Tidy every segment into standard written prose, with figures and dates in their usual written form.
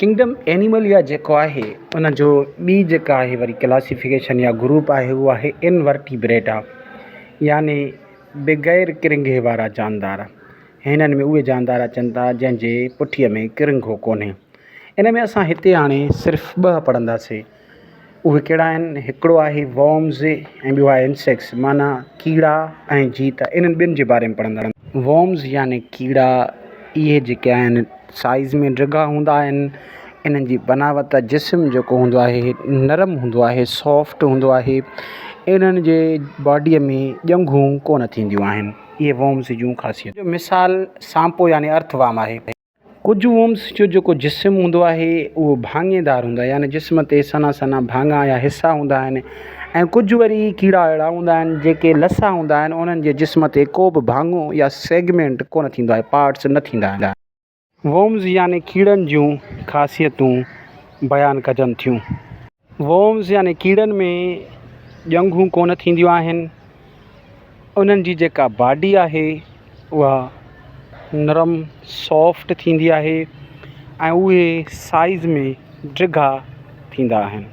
Kingdom اينيمليا جيڪو آهي ان جو ٻي جيڪا آهي وري ڪلاسيفڪيشن يا گروپ آهي اهو آهي انورٽيبريٽا يعني بغير ڪرنگهي وارا جاندار. هنن ۾ اهي جاندار اچن ٿا جنهن جي پٺيء ۾ ڪرنگهو ڪونهي. ان ۾ اسان هتي هاڻي صرف ٻه پڙهنداسين. اهي ڪهڙا آهن؟ هڪڙو آهي Worms ۽ ٻيو آهي Insects معنيٰ ڪيڙا ۽ جيت انهن ٻن جي باري ۾ پڙهندا. Worms يعني ڪيڙا اهي جيڪي آهن سائيز ۾ ڊگها هوندا آهن انهن جي بناوت جسم جيڪو هوندو آهي نرم هوندو آهي سافٽ هوندو آهي انهن جي باڊيء ۾ ڄنگهون ڪونه ٿينديون آهن اهي Worms جون خاصيتون. مثال سانپو يعني ارٿ وارم آهي. ڪجهه وومس جو جيڪو جسم هوندو آهي اهو ڀاڱيدار هوندو آهي يعني جسم تي سنها سنها ڀاڱا يا حصا هوندا آهن ۽ ڪجهه وري ڪيڙا اهڙا هوندا آهن جيڪي لسا هوندا آهن انهن جي جسم تي ڪو به ڀاڱو يا سيگمينٽ ڪونه ٿيندو آهي پارٽس نه ٿيندا آهن. وومس يعني ڪيڙن جون خاصيتون بيان ڪجن ٿيون. وومز يعني ڪيڙن ۾ ڄنگهون ڪونه ٿينديون آهن. انهن جي جيڪا باڊي آهي اها نرم سافٽ ٿيندي آهي ۽ اهي سائيز ۾ ڊگها ٿيندا آهن.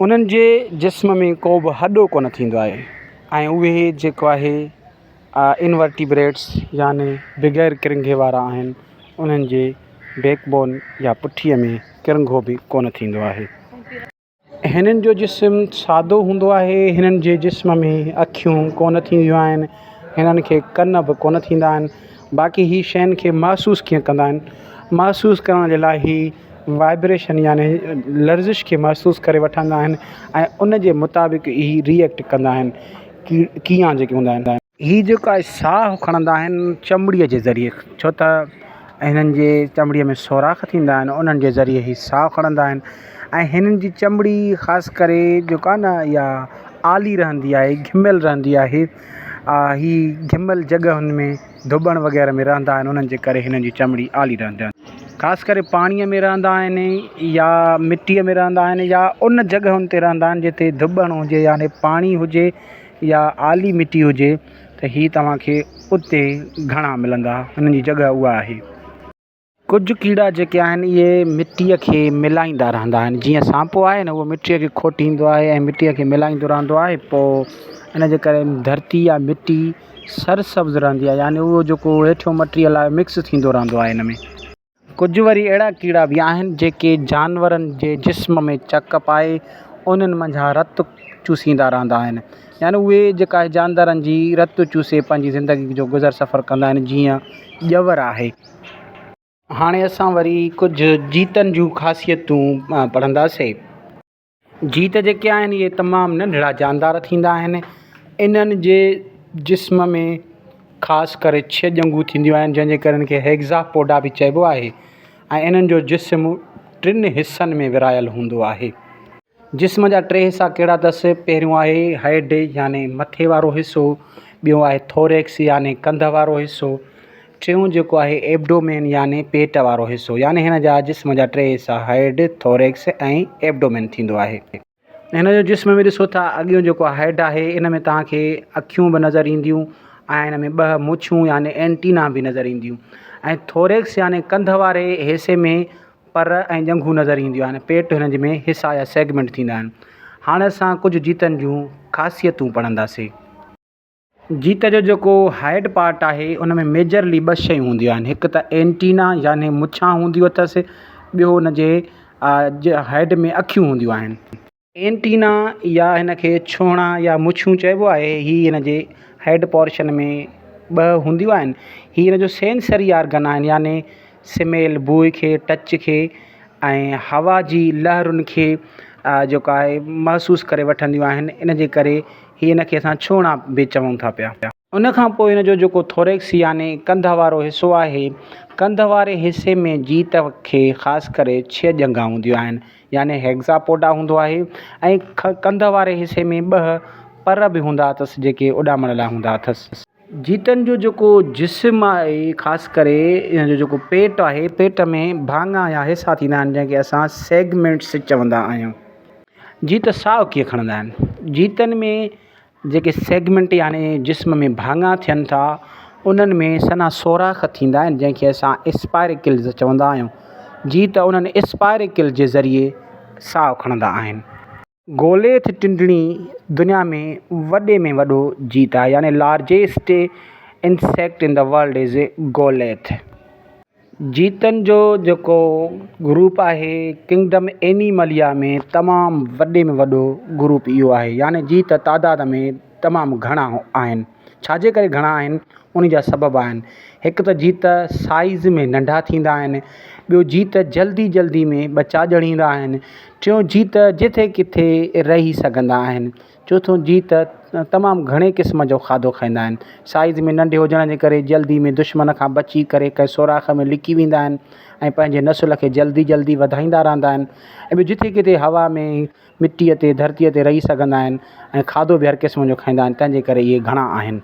انهن جي جسم ۾ ڪو به هڏو ڪونه ٿيندو آهي ۽ اهي جيڪو آهي انورٽيبريٽس يعني بغير ڪرنگهي وارا آهن. انهن جي بيڪ بون يا پٺيء ۾ ڪرنگهو به ڪونه ٿيندو آهي. هنن جو جسم سادو هوندو آهي. هنن جي جسم ۾ اکيون ڪونه ٿينديون آهن. هنن کي ڪن به ڪونه ٿيندا آهن. باقي هي شين کي محسوس ڪيئن ڪندا آهن؟ محسوس ڪرڻ جي لاء هي وائبريشن يعني لرزش کي محسوس ڪري وٺندا آهن ۽ ان جي مطابق هي ري ايڪٽ ڪندا آهن. ڪيئان جيڪي هوندا آهن. هي جيڪو آهي ساهه کڻندا آهن چمڙيء جي ذريعي ڇو ته هنن جي چمڙيء ۾ سوراخ ٿيندا آهن انهن جي ذريعي هي ساهه کڻندا آهن ۽ هنن جي چمڙي خاص ڪري جيڪو آهي نه اها آلي رهندي آهي گهميل رهندي آهي هي گهميل جڳهين ۾ ڌٻڻ وغيره ۾ رهندا آهن انهن جي ڪري هنن جي چمڙي آلي رهندي آهي خاص ڪري پاڻيء ۾ رهندا آهن يا مٽيء ۾ رهندا آهن يا ان جڳهين تي رهندا آهن جتي ڌٻڻ هجي يعني پاڻي هجي يا آلي مٽي هجي ته هي توهان کي اتي گهڻا ملندا هنن جي جڳهه اها آهي. ڪجهه ڪيڙا جيڪي آهن اهي مٽيء کي ملائيندا رهندا آهن جيئن سانپو آهي نه اهو مٽيء کي کوٽيندو آهي ۽ مٽيء کي ملائيندو رهندو آهي پوء ان جي ڪري ڌرتي يا مٽي سرسبز رهندي آهي يعني اهو جيڪو هيٺيون مٽيء لاء مڪس ٿيندو رهندو آهي ان ۾. ڪجهه وري اهڙا ڪيڙا به آهن جيڪي جانورن جي جسم ۾ چڪ پائي انهن منجهان رت چوسيندا رهندا آهن يعني اهي جيڪا جاندارن جي رت چوسي پنهنجي زندگي جو گذر سفر ڪندا آهن جيئن ڄور آهي. هاڻي اسان وري ڪجهه جيتن جون خاصيتون پڙهنداسين. جيت جيڪي آهن اهي تمام ننڍڙا جاندار ٿيندا آهن. انهن جي جسم ۾ خاص ڪري ڇهه ڄنگهون ٿينديون آهن جنهن جي ڪري انهن کي هيگزاپوڊا به چئبو آهي ۽ انهن جو جسم ٽن حصن ۾ ورهايل هوندو آهي. جسم جا ٽي حصا ڪهڙا اٿس؟ پهريون آهي هيڊ يعني مٿي وارو حصو، ٻيو آهي ٿوريڪس يعني ڪنڌ وارو حصو، ٽيون جيڪو آهي ايبڊومين يعني پيٽ وارو حصو يعني هن جا جسم جا ٽي حصا هيڊ، ٿوريڪس ۽ ايبڊومين ٿيندو آهي. هن جو جسم ۾ ڏسو ٿا اڳيون جيڪو هيڊ آهي ان ۾ توهان کي اکيون به نظر اينديون ۽ هن ۾ ٻه مڇون يعني اينٽينا به نظر اينديون ۽ ٿوريڪس يعني ڪنڌ واري حصي ۾ پر ۽ ڄنگهون نظر اينديون آهن پيٽ هن جي ۾ حصا يا سيگمينٽ ٿيندا آهن. هاڻي اسان ڪجهه جيتن جون خاصيتون پڙهنداسين. جيت جو جيڪو هيڊ پارٽ آهي ان ۾ ميجرلي ٻه شيون هونديون آهن هڪ ته اينٽينا يعني مڇان هونديون اٿس ٻيو ان جي هيڊ ۾ اکيون هونديون آهن. اينٽينا يا هن کي ڇوڻا يا مڇون چئبو آهي هي هن جي هيڊ پورشن ۾ ٻه هونديون آهن هي هن جو سينسري آرگن آهن يعني سميل بوء کي ٽچ کي ۽ هوا جي لهرن کي جيڪو آهي محسوس ڪري وٺنديون آهن ان جي ڪري هي ان کي اسان ڇوڻا به چئون ٿا پيا. ان کان پوء ان جو جيڪو ٿوريڪس يعني ڪنڌ وارو حصو آهي، ڪنڌ واري حصي ۾ جيت کي خاص ڪري ڇهه ڄنگهان هونديون آهن يعني هيگزاپوڊا هوندو آهي ۽ ڪنڌ واري حصي ۾ ٻه پر به هوندا اٿس جيڪي اڏامڻ لاء هوندا اٿس. جيتن جو جيڪو جسم آهي خاص ڪري ان جو جيڪو پيٽ آهي پيٽ ۾ ڀاڱا يا حصا ٿيندا آهن جنهن کي اسان سيگمينٽس چوندا آهيون. جيت ساهه ڪيئن کڻندا آهن؟ جيتن ۾ جيڪي سيگمينٽ يعني جسم ۾ ڀاڱا ٿين ٿا انهن ۾ سنها سوراخ ٿيندا آهن جنهن کي اسان اسپائرڪلز چوندا آهيون. جيت انهن اسپائريڪل جي ذريعي ساهه کڻندا آهن. گوليٿ ٽنڊڻي دنيا ۾ وڏي ۾ وڏو جيت آهي يعني largest insect in the world is Goliath. جيتن جو جيڪو گروپ آهي ڪنگڊم اينيمليا ۾ تمام وڏي ۾ وڏو گروپ اهو آهي يعني جيت تعداد ۾ تمام گهڻا آهن. ڇا جي ڪري گهڻا آهن ان جا سبب آهن هڪ ته جيت سائيز ۾ ننڍا ٿيندا آهن ٻيو جيت جلدي جلدي ۾ ٻچا ڄڻيندا آهن ٽيون جيت جتي ڪٿي رهي سگهندا آهن چوٿون جيت تمام گهڻي قسم جو کاڌو کائيندا آهن سائيز ۾ ننڍي هجڻ جي ڪري جلدي ۾ دشمن کان بچي ڪري ڪنهن سوراخ ۾ لڪي ويندا آهن ۽ پنهنجي نسل کي جلدي جلدي وڌائيندا رهندا آهن ۽ ٻيو جتي ڪٿي هوا ۾ مٽيء تي ڌرتيء تي رهي سگهندا آهن ۽ کاڌو به هر قسم جو کائيندا آهن تنهن جي ڪري اهي گهڻا آهن.